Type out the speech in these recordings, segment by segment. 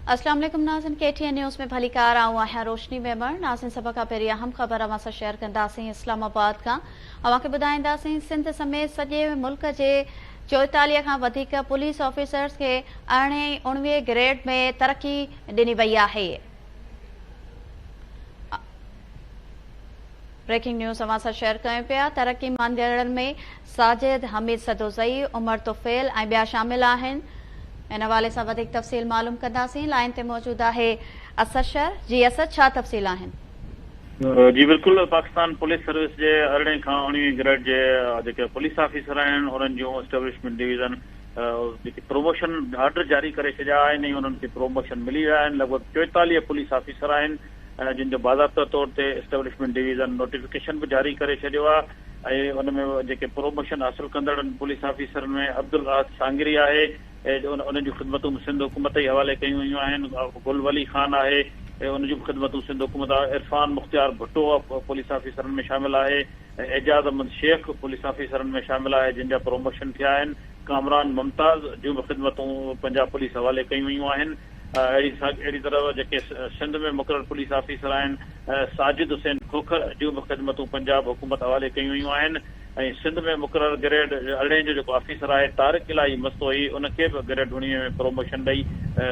اسلام عليڪم ناظرين ڪي ٽي اين نيوز ۾ ڀليڪار آئون آهيان روشني ميمڻ ناظرين سڀ کان پهرين اهم خبر اوهان سان شيئر ڪنداسين اسلام آباد کان اوهان کي ٻڌائينداسين سنڌ سميت سڄي ملڪ جي 44 کان وڌيڪ پوليس آفيسرز کي ارڙهين ۽ اڻويهين گريڊ ۾ ترقي ڏني وئي آهي. بريڪنگ نيوز اوهان سان شيئر ڪيون پيا ترقي ماڻيندڙن ۾ ساجد حميد سدوزئي، عمر طفيل ۽ ٻيا شامل آهن ان حوالي سان وڌيڪ تفصيل معلوم ڪنداسين لائين تي موجود آهي اسد شر جي اسد ڇا تفصيل آهن. جي بلڪل پاڪستان پوليس سروس جي ارڙهين کان اڻويهين گريڊ جي جيڪي پوليس آفيسر آهن انهن جون اسٽيبلشمينٽ ڊويزن جيڪي پروموشن آرڊر جاري ڪري ڇڏيا آهن ۽ انهن کي پروموشن ملي ويا آهن لڳ ڀڳ 44 پوليس آفيسر آهن جن جو باضابطه طور تي اسٽيبلشمينٽ ڊويزن نوٽيفڪيشن به جاري ڪري ڇڏيو آهي ۽ ان ۾ جيڪي پروموشن حاصل ڪندڙن پوليس آفيسرن ۾ عبدالاحد سانگري آهي ان جون خدمتون به سنڌ حڪومت ئي حوالي ڪيون ويون آهن، گل ولي خان آهي ان جون به خدمتون سنڌ حڪومت عرفان مختيار ڀٽو پوليس آفيسرن ۾ شامل آهي، اعجاز احمد شيخ پوليس آفيسرن ۾ شامل آهي جن جا پروموشن ٿيا آهن، ڪامران ممتاز جون به خدمتون پنجاب پوليس حوالي ڪيون ويون آهن. اهڙي اهڙي طرح جيڪي سنڌ ۾ مقرر پوليس آفيسر آهن ساجد حسين کوکر جون به خدمتون پنجاب حڪومت حوالي ڪيون ويون آهن ۽ سنڌ ۾ مقرر گريڊ ارڙهين جو جيڪو آفيسر آهي طارق الاهي مستوئي ان کي به گريڊ اڻويهين ۾ پروموشن ڏئي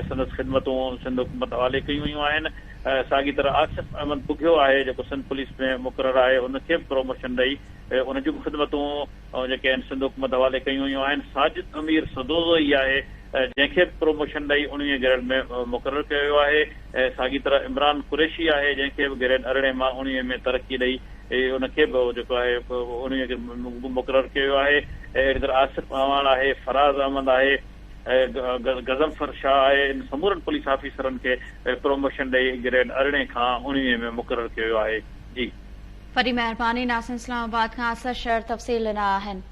سندس خدمتون سنڌ حڪومت حوالي ڪيون ويون آهن ساڳي طرح آصف احمد ٻگهيو آهي جيڪو سنڌ پوليس ۾ مقرر آهي ان کي به پروموشن ڏئي ان جون به خدمتون جيڪي آهن سنڌ حڪومت حوالي ڪيون ويون آهن، ساجد امير سدوزوئي آهي جنهن کي به پروموشن ڏئي اڻويهين گريڊ ۾ مقرر ڪيو ويو آهي، ساڳي طرح عمران قريشي آهي جنهن کي به گريڊ ارڙهين مان اڻويهين ۾ ترقي ڏئي ان کي به جيڪو آهي اڻويهين گريڊ ۾ مقرر ڪيو ويو آهي، اهڙي طرح آصف اعواڻ آهي، فراز احمد آهي، غضنفر شاهه آهي، ان سمورن پوليس آفيسرن کي پروموشن ڏئي گريڊ ارڙهين کان اڻويهين ۾ مقرر ڪيو ويو آهي. جي. وڏي مهرباني ناصر اسلام آباد کان اسد شر تفصيل ڏنا آهن.